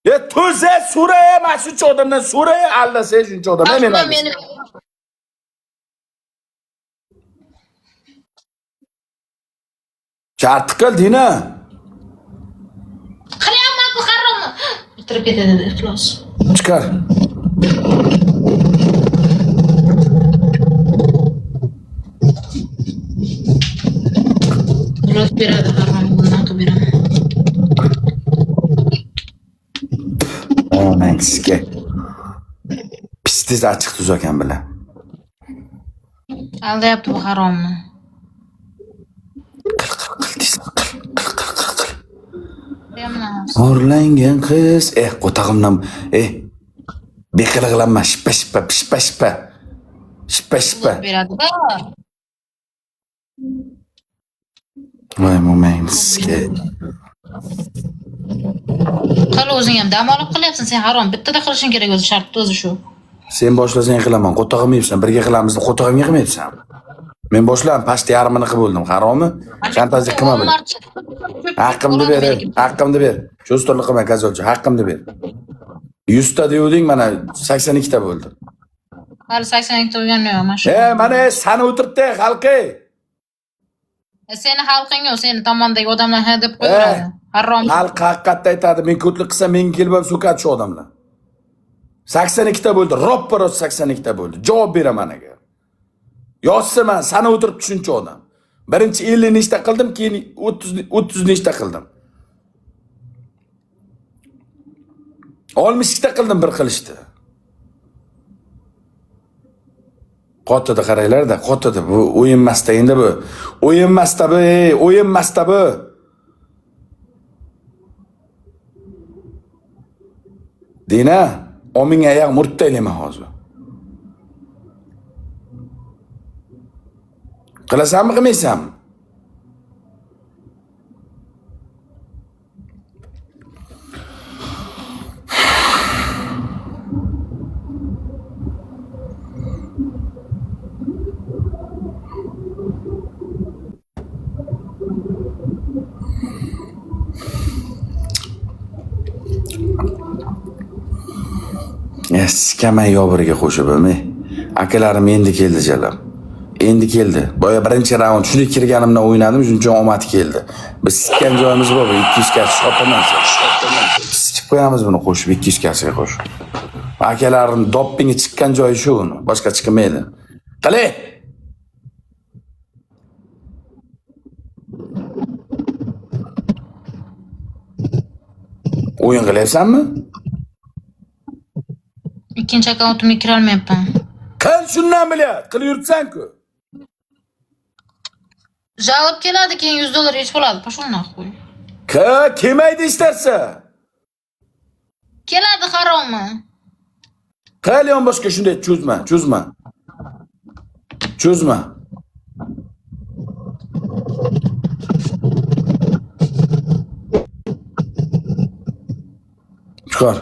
E to'za so'ra, mana shuncha odamdan so'ra, aldasa shuncha odam men Meni aldasam. Shartni qil, Dina. Qilyapman-ku haromni. O'tirib ketadi dedi iflos. Chiqar. Iflos beradi harom, bundan qilib beraman. Onang sizga. Pistiz achchiq tuz ekan bilan. Aldayapti bu haromni. Qil qil qil deysan, qil qil qil qil qil. Qilyapman. Orlangan qiz, qo'tag'imdan, beqiliqlanma, shippa shippa, pishpa shippa. Shippa shippa. Iflos beradi-da. Voy mo'mang sizga. Qil o'zing ham dam olib qilyapsan sen harom. Bittada qilishing kerak o'zi, shartni o'zi shu. Sen boshlasang qilaman, qo'tag'im yeyapsan, birga qilamiz deb qo'tag'imga qilmayapsan. Men boshladim, pastda yarmini qilib bo'ldim. Haromi? Shantajlik qilma buni. Haqqimni ber, haqqimni ber. Cho'storlik qilma, kazolchi, haqqimni ber. 100 ta devding, mana 82 ta bo'ldi. Hali 82 ta bo'lgani yo'q, mana shu. Mana sani o'tiribdi xalqi. Seni xalqing yo'q, seni tomondagi odamlar ha deb qo'yaveradi. Harom. Xalq haqiqatda aytadi, men ko'tlik qilsam menga kelib ham so'kadi shu odamlar. 82 ta bo'ldi, roppa rost 82 ta bo'ldi. Javob beraman agar. Yozsa man sani o'tiribdi shuncha odam. Birinchi 50 nechta qildim, keyin 30 nechta qildim. 62 ta qildim bir qilishdi. Qotidi qaranglar-da, qotidi. Bu o'yin emasda endi bu. O'yin emasda bu, ey, o'yin emasda bu. Dina, oming oyoq murttaylayman hozir. Qilasanmi, qilmaysanmi? Sikaman yobiriga qo'shib, ey. Akalarim endi keldi jalab. Endi keldi. Boya birinchi raund shunday kirganimdan o'ynadim, shuning uchun omad keldi. Biz sikkan joyimiz bor, bu 200 kashi shotaman. Sikib qo'yamiz buni qo'shib, 200 kashiga qo'shib. Akalarim doppingi chiqqan joyi shu uni, boshqa chiqmaydi. Qilay. O'yin qilyapsanmi? Ikkinchi akkauntimga kira olmayapman. Qil shundan bilyapti. Qilib yuribsan-ku. Жалоб keladi, keyin 100 dollar yechib oladi. Пошел нахуй. Kelmaydi hech narsa. Keladi harommi? Qil yon boshqa shunday cho'zma, cho'zma. Cho'zma. Chiqar.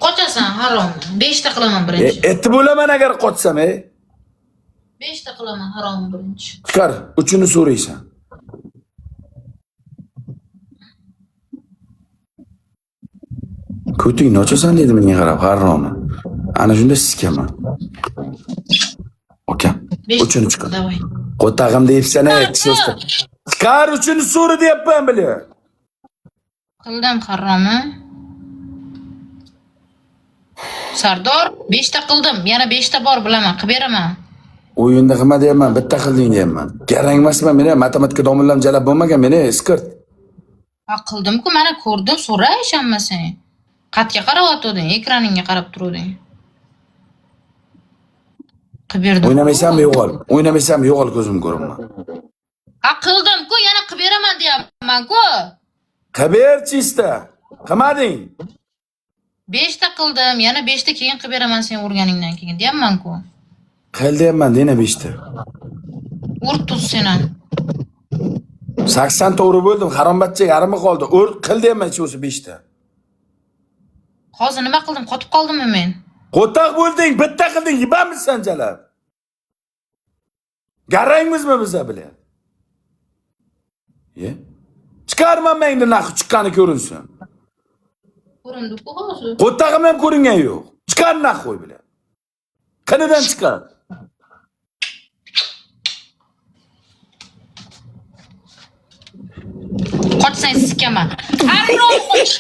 Qochasan harommi? 5 ta qilaman birinchi. Etib bo'laman agar qochsam, ey. 5 ta qilaman harommi birinchi. Chiqar, uchini so'raysan. Ko'tingni ochasan dedi menga qarab, haromi. Ana shunda sikaman. Okam, 5 uchini chiqar. Давай. Qo'tag'im deyapsan, ey, tishlosta. Chiqar uchini so'ra deyapman bili. Qildim haromi. Sardor, 5 ta qildim. Yana 5 ta bor bilaman, qilib beraman. O'yinda qilma deyapman, bitta qilding deyapman. Garang emasman meni, matematika domlam jalab bo'lmagan meni, iskirt. Ha qildim-ku, mana ko'rdim, so'ra ishonmasang. Qatga qarayotganding, ekraningga qarab turuvding. Qilib berdim. O'ynamaysanmi yo'qol. O'ynamaysanmi yo'qol ko'zim ko'rinma. Ha qildim-ku, yana qilib beraman deyapman-ku. Qilib ber chista. Qilmading. 5 ta qildim, yana 5 ta keyin qilib beraman sen urganingdan keyin deyapman-ku. Qil deyapman, dena 5 ta. Ur tuz seni. 80 ta urib bo'ldim, harombachcha yarmi qoldi. Ur, qil deyapman hech bo'lsa 5 ta. Hozir nima qildim? Qotib qoldimmi men? Qo'taq bo'lding, bitta qilding, yibamisan jalab. Garangmizmi biza bilan? Ye? Chiqarman mangni naxi chiqqani ko'rinsin. Ko'rindi-ku hozir. Qo'ttag'im ham ko'ringan yo'q. Chiqar нахуй, бля. Qinidan chiqar. Qochsang sikaman. Harom qoch.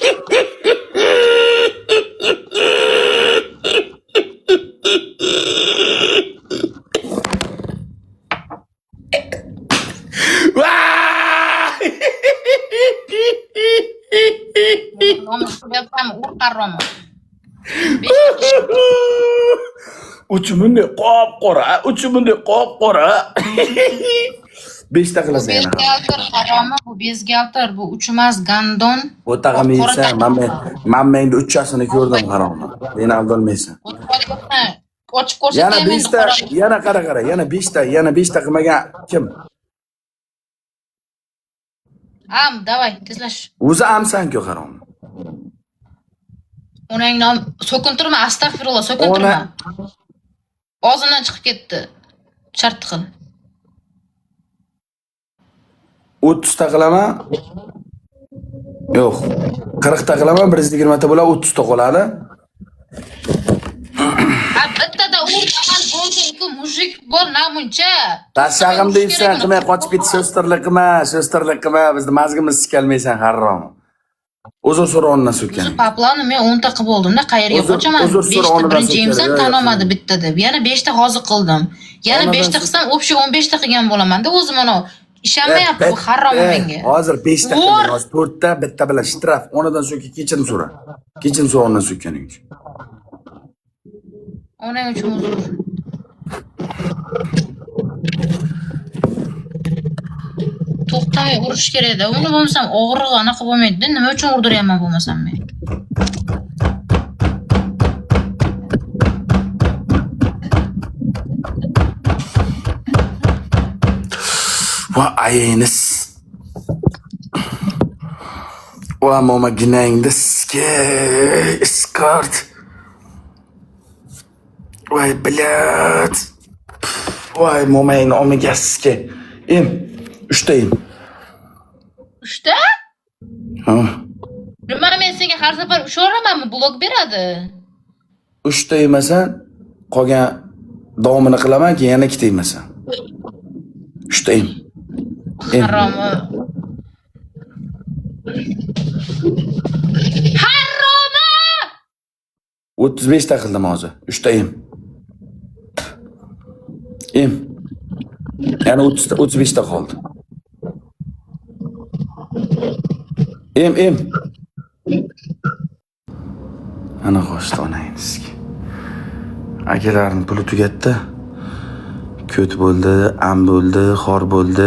Vay! Nomus qilyapman, ur haromi. Uchi bunday qop-qora, uchi bunday qop-qora. Beshta qilasan yana. Бюстгальтер haromi, bu бюстгальтер, bu uchimas гандон. O'tag'im Qora yeysan, man endi uchasini ko'rdim haromni. Meni aldolmaysan. Ochib Yana ko'rsataymi endi beshta, qora? Yana qara qara, yana beshta, yana beshta qilmagan kim? Am, давай, tezlash. O'zi amsan-ku harom. Onang nom so'kintirma, astag'firulloh, so'kintirma. Og'zimdan chiqib ketdi. Shart qil. 30 ta qilaman. Yo'q. 40 ta qilaman, 120 ta bo'ladi, 30 ta qoladi. Ha, bittada ur, amal bo'lsin-ku, мужик bo'l namuncha. Tashag'im deysan, qilmay qochib ketish, so'stirlik qilma, so'stirlik qilma, bizni mazgimiz sikalmaysan harom. Uzr so'ra ondan O'zi so'kkan. по плану men 10 ta qilib oldim-da, qayerga qochaman? Uzr 5 so'ra ta onadan birinchi so'kkan. emsam Yo'q, yo'q, tan olmadi bitta deb. Yana 5 ta hozir qildim. Yana Onadan 5 ta qilsam, общий 15 ta qilgan bo'laman-da, o'zim ana ishonmayapti bu harom menga. Hozir 5 ta Ur! qildim, hozir 4 ta, bitta bilan штраф. Onadan so'kka kechirim so'ra. Kechirim so'ra ondan so'kkaning uchun. Onang uchun uzr. To'xtamay urish kerak-da. Uni bo'lmasam og'rig'i anaqa bo'lmaydi-da. Nima uchun urdiryapman bo'lmasam men? Va aynis. Va mama ginangda ske iskart. Voy, блядь. Voy, momayni omiga ske. Em, uchta em. Uchta? Ha. Nima, men senga har safar ushaveramanmi? Blok beradi. Uchta yemasan, qolgan davomini qilaman, keyin yana ikkita yemasan. Uchta em. Em. Haromi. Haromi! 35 ta qildim hozir. Uchta em. Em. Yana 30 ta, 35 ta qoldi. Em, em. Ana qo'shdi onangni sizga. Akalarning puli tugatdi. Ko't bo'ldi, am bo'ldi, xor bo'ldi.